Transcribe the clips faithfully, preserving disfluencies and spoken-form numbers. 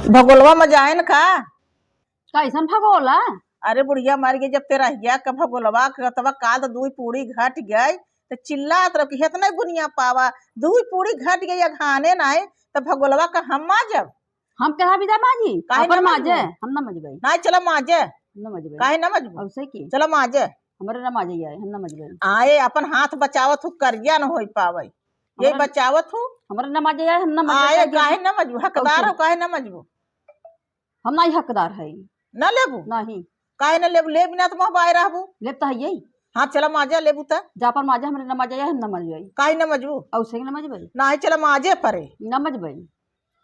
भगोलवा मजाइन का? कैसन भगोला? अरे बुढ़िया मर गई, जब ते रह गया का भगोलवा के तब काल तो दूई पूरी घट गई, तो चिल्लात रहो कि हेतना बुनिया पावा, दूई पूरी घट गई अघाने नाई, तो भगोलवा का हम माजब? हम कहा बिदा माजी? काहे अपन ना माजे? माजबू? हम ना मजबई। ना चला माजे। हम ना मजबई। काहे ना मजबू? अब से की? चला माजे। हमरे ना माजे आए, हम ना मजबई। आए अपन हाथ बचावत हूँ, करिया न होई पावे। ये हमरा बचावत हूँ। हमरा ना माजे आए, हम ना मजबई, आए काहे काहे ना मजबू? हकदार कैसे? हो, काहे ना मजबू? हम नाहीं हकदार है। ना लेबू? नाहीं। काहे ना लेबू? लेबी ना तो मोह बाय रहबू। लेब तो है यही। हाँ, चला माजा लेबू त। जा पर माजा, हमरे ना माजा, हम ना मजबई। काहे ना मजबू? औसे ना मजबई। नाहीं, चला माजे परे। ना मजबई।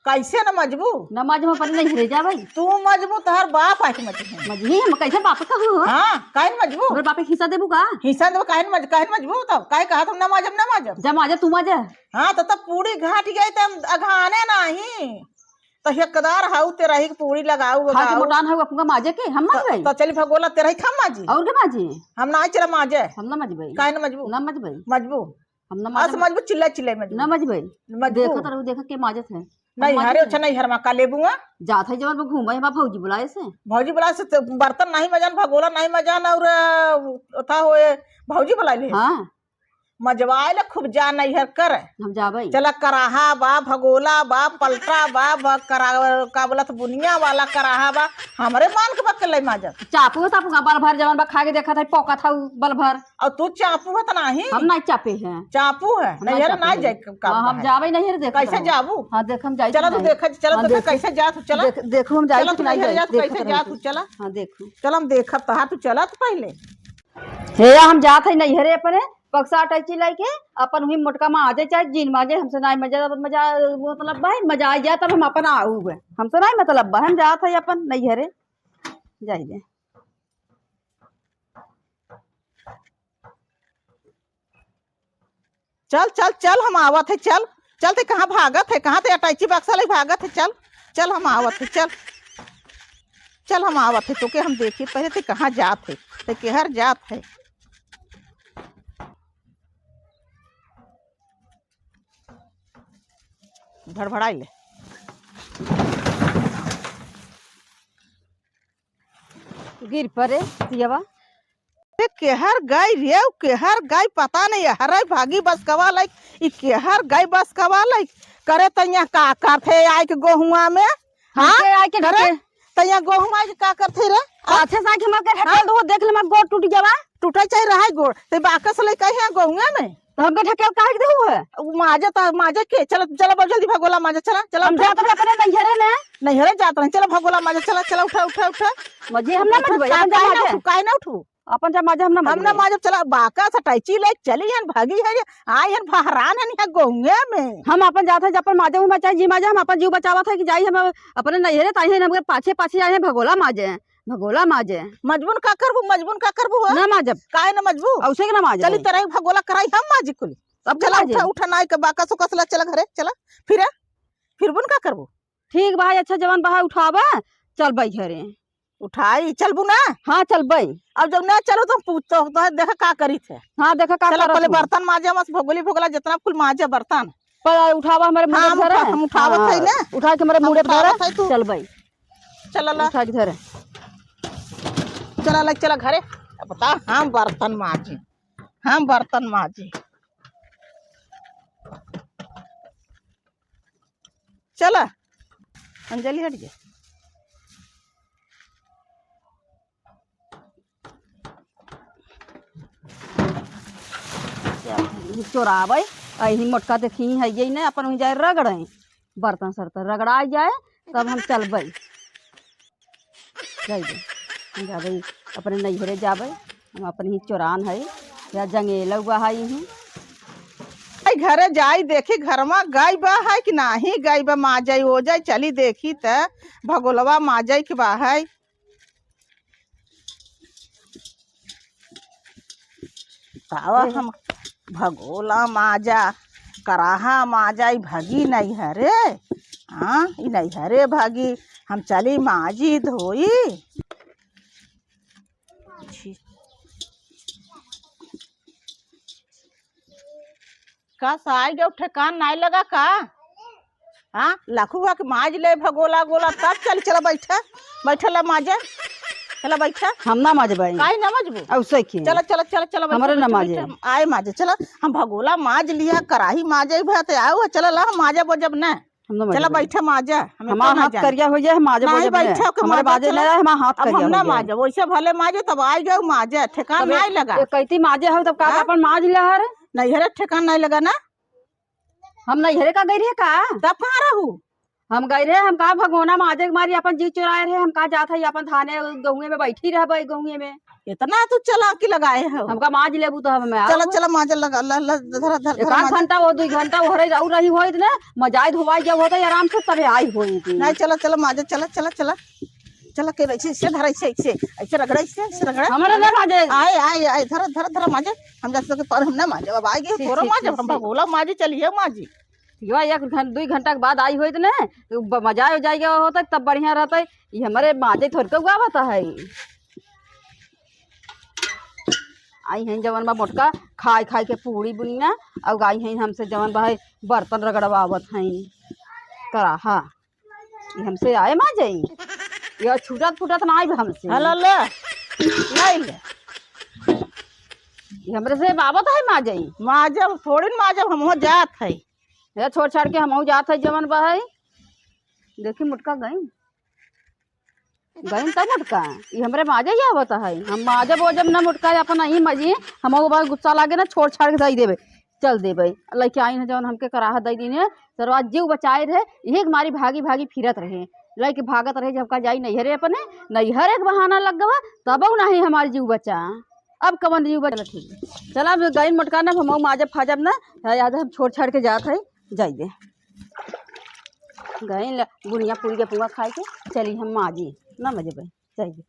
कैसे ना मजबू? ना मजबू, पर नहीं रे जा भाई। तू मजबू, तोहर बाप आके मजबू। मजबू हम कैसे बाप कहू हो? हाँ, काहे ना मजबू? हमरे बाप के हिस्सा देबू का? हिस्सा देबू, काहे ना मज-, काहे ना मजबू तब? काहे कहा तुम ना माजब, ना माजब? जा माजा, तू माजा। हाँ, तो तब पूरी घाट गई, तब अघाने नाहीं। तो हेकदार हाउ तेरा ही पूरी लगाऊ, खा के लगाऊ। मोटान हाउ, अपना माजे के, हम ना तो, गई। तो चली भगोला तेरा ही खा माजी। और के माजी? हम ना चला माजे। हम ना मजबई। काहे ना मजबू? ना मजबई। मजबू। हम ना अस माजब। मजबू, चिल्ला चिल्ला मजबू। ना मजबई। मजबू। देखत रहू, देखत के माजत है। हम नहीं, माजत हरे है। अच्छा नहीं, हरमा का लेबू आ? जात है जवन घूमे, हमार भौजी बुलाए से। भौजी बुलाए से तो बर्तन नहीं मजान, भगोला नहीं मजान और, अ, था होए, भौजी बुलाए ले। हाँ। मजवाए ले खूब जा नैहर कर। हम जाबे। चला कराहा बा, भगोला बा, पलटा बा, बा करा-, का बोलत बुनिया वाला कराहा बा। हमरे मान के बकले माजत। चापू है, चापू का बल भर जवन बा खा के देखत है, पोकत है उ बल भर। और तू चापू है त नाही? हम नहीं चापे हैं। चापू है, हम नहीं नैहर चापे ना हैं। जाए के काम हाँ, हम है। जाबे नैहर देख कैसे रहो। जाबू? हाँ, देख हम जाई चला कि तू नहीं। देखा, चला हाँ, तू देखो। कैसे जात, चला। देख, देखो हम जाई चला कि तू नहीं नैहर जाई, जात, देखत कैसे रहू जात, तू। तू चला। हाँ, देखो। चला हम देखब, तहार तू चला तू पहले। हे, हम जात है नैहरे अपने, बक्सा अटैची लेके, अपन वही मोटका माजे, चाहे जीन माजे, हमसे नाई मजा, मजा, मतलब भाई, मजा आ जाए, तब हम अपन आऊ है। हमसे नाई मतलब बा, हम जात है अपन नैहरे, जाई दे। चल, चल, चल, हम आवत है, चल। चल, ते कहाँ भागत है? कहाँ ते अटैची बक्सा ले भागत है? चल, चल, हम आवत है, चल। चल, हम आवत है, तोके हम देखी, पहले ते कहाँ जात है, ते केहर जात है। भड़भड़ाई ले। गिर परे, तियवा। ए, केहर गई रे, केहर गई, पता नहीं, हरे भागी बसकवा लाइक, ई केहर गई बसकवा लाइक। करे तैया का करथे आइके गोहुआ में? हाँ? हमके आइके करे? ढके- तैया गोहुआ आइके का करथे रे? आ? पाछे से आइके हमर के ढकेल हाँ? दो, देख ले, हमर गोड़ टूट जावा। टूटे चाहे रहे गोड़, ते बाकस ले कहीं गोहुआ में? तो हमके ढकेल काहे के देहु है? उ माजा त, माजा के, चला, चला, बहुत जल्दी भगोला माजा, चला, चला, हम उठा। जात रहे अपने नैहरे ने। नैहरे जात रहे, चला भगोला माजा, चला, चला, उठा, उठा, उठा। मजे हम ना उठा, मजबे, का-, अपन जा काहे ना माजे। उठू, काहे ना उठू? अपन जा माजे हम ना हम ना मजबे। माजब, चला, बाका सटाई, चिल्लाई, चली हन, भागी है, आई हन, फहरान हन, यहाँ गोहुए में। हम अपन जात है, जब अपन माजे, उमा चाहे जी माजे, हम अपन जीव बचावत है कि जाई हम अपने नैहरे, ताई है, हमके पाछे, पाछे आए हैं, भगोला माजे। भगोला माजे। मजबून का करबू, मजबून का करबू हो? ना माजब। काहे ना मजबू? औसे के ना माजब चली भाई। तरह भगोला कराई हम माजी कुली। अब चला माजे। उठा, उठा नाई के बाकस उकस ला, चला घरे, चला। फिर, फिर बुन का करबू? ठीक बा, अच्छा जवन बा उठावा, चल बाई घरे। उठाई, चलबू ना? हाँ, चल बाई। अब जब ना चलो तो पूछ तो, तो देखा का करी थे। हाँ, देखा का चला करत पहले हूँ। बर्तन माजे, मस भगोली भगोला जितना कुल माजे बर्तन। पर उठावा हमारे हाँ, मुड़े हम धरे। उठा-, हम उठावत हाँ, है ना। उठा के हमारे हम मुड़े धरे। उठावत है तू। चल बाई। चला ला। उठा के धरे। चला ला, चला घरे। अब बता, हम बर्तन माजी, हम बर्तन माजी। चला, अंजलि हट गया। चोरावे, अही मोटका देखी है, यही नहीं, अपन वहीं जाए रगड़े, बर्तन सर्तन रगड़ा जाए, तब हम चलबे। जाइबे, हम जाबे, अपने नैहरे जाबे, हम अपने ही चोरान है, या जंगेला हुआ है यहीं। आई घरे जाई, देखी घर में गाय बा है कि नाही गाय बा, माँ जाई, ओ जाई, चली देखी त भगोलवा माँ जाई के बा है। तावा हम भगोला माजा, कराहा माजा, ई भगी नैहरे। हाँ, ई नैहरे भगी, हम चली माजी धोई। छी। का साई के ठेकान नाई लगा का? हाँ, लखुआ के माज ले भगोला गोला, तब चल, चला बैठा, बैठा ला माजे, चला बैठा। हम ना माजबे। काहे ना माजबू? अब से की? चला, चला, चला, चला, बैठा, हमरे ना बैठा, माजे। बैठा, आए माजे, चला, हम भगोला माज लिया, कराही माजे भा, ते आओ, चला ला, हम माजे बोजब ना। हम ना चला माजबे। बैठा माजा, हम हमार एको ना हाथ जाए। करिया हो जाए, हम माजे नहीं बोजब ना। बैठा के हमारे माजा, बाजे चला। ना, हमार हाथ अब करिया हम हो ना जाए। माजे, वैसे भले माजे, तब आई गए माजे, ठेकान तब नहीं एक, लगा। एक कैती माजे हो, तब का हाँ? अपन माज लिया हर? नैहरे ठेकान नहीं लगा ना। हम नैहरे का गई रहे का? तब कहाँ रहू? हम गई रहे, हम कहा भगोना माजे के मारी अपन जीव चुराए रहे, हम कहा जात है अपन धाने गहुए में बैठी रहबे गहुए में। इतना तू चालाकी लगाए हो। हमका माज लेबू तो हम में चला, आओ। चला माजा लगा, ला, ला, धरा, धरा, एक धरा आध माजा। घंटा वो दुई घंटा वो हरे और रही होइत ना, मजाई धोवाई गया होता आराम से तबे आई होइत। नहीं, चला, चला माजा, चला, चला, चला। चला के ऐसे, ऐसे धरा, ऐसे, ऐसे, ऐसे रगड़ा, ऐसे, ऐसे रगड़ा। हमारे ना माजे। आए, आए, आए, धरा, धरा, धरा माजे। हम जाते के पर हम ना माजे, अब आगे छी, तोरो छी, माजे, छी, हम छी। भगोला माजे, चलिए माजे। यो एक घं-, दुई घंटा के बाद आई होइत ना, तो ब-, मजा हो जाएगा होता, तब बढ़िया रहता। ये हमारे माजे थोड़ के उगावत है। आई हैं जवन बा मोटका, खाई खाई के पूड़ी बुनिया, और आई हैं हमसे जवन बा है बर्तन रगड़वावत हैं, कराहा। ये हमसे आए माजे, ये छूटत फूटत ना आइब हमसे। हला ले, लाई ले। ये हमरे से बाबत है माजे। माजे, थोड़ी न माजे, हम हो जात है। ये छोड़ छाड़ के हम हो जात है जवन बा है। देखी मोटका गई। गइन तब मोटका, ई हमरे माजे ही आवत है। हम माजब ओजब न मोटका, अपन ही मजी, हमहू बस गुस्सा लागे ना, छोड़ छाड़ के दई देबे, चल देबे। लइके आइन है जवन हमके कराहा दई दीने, सरवा जीव बचाए रहे, इहे के मारी भागी भागी फिरत रहे, लइके भागत रहे, जब का जाई नैहरे अपने, नैहरे के बहाना लग गवा, तबहू नाही हमार जीव बचा। अब कवन जीव बचा? ठीक है। चला अब गइन मोटका ना, हमहू माजब फाजब ना, है याद है, हम छोड़ छाड़ के जात है, जाई दे। गइन ल-, बुनिया पूरी के पुआ खाए के, चली हम माजी, ना मजे बे, जाई दे।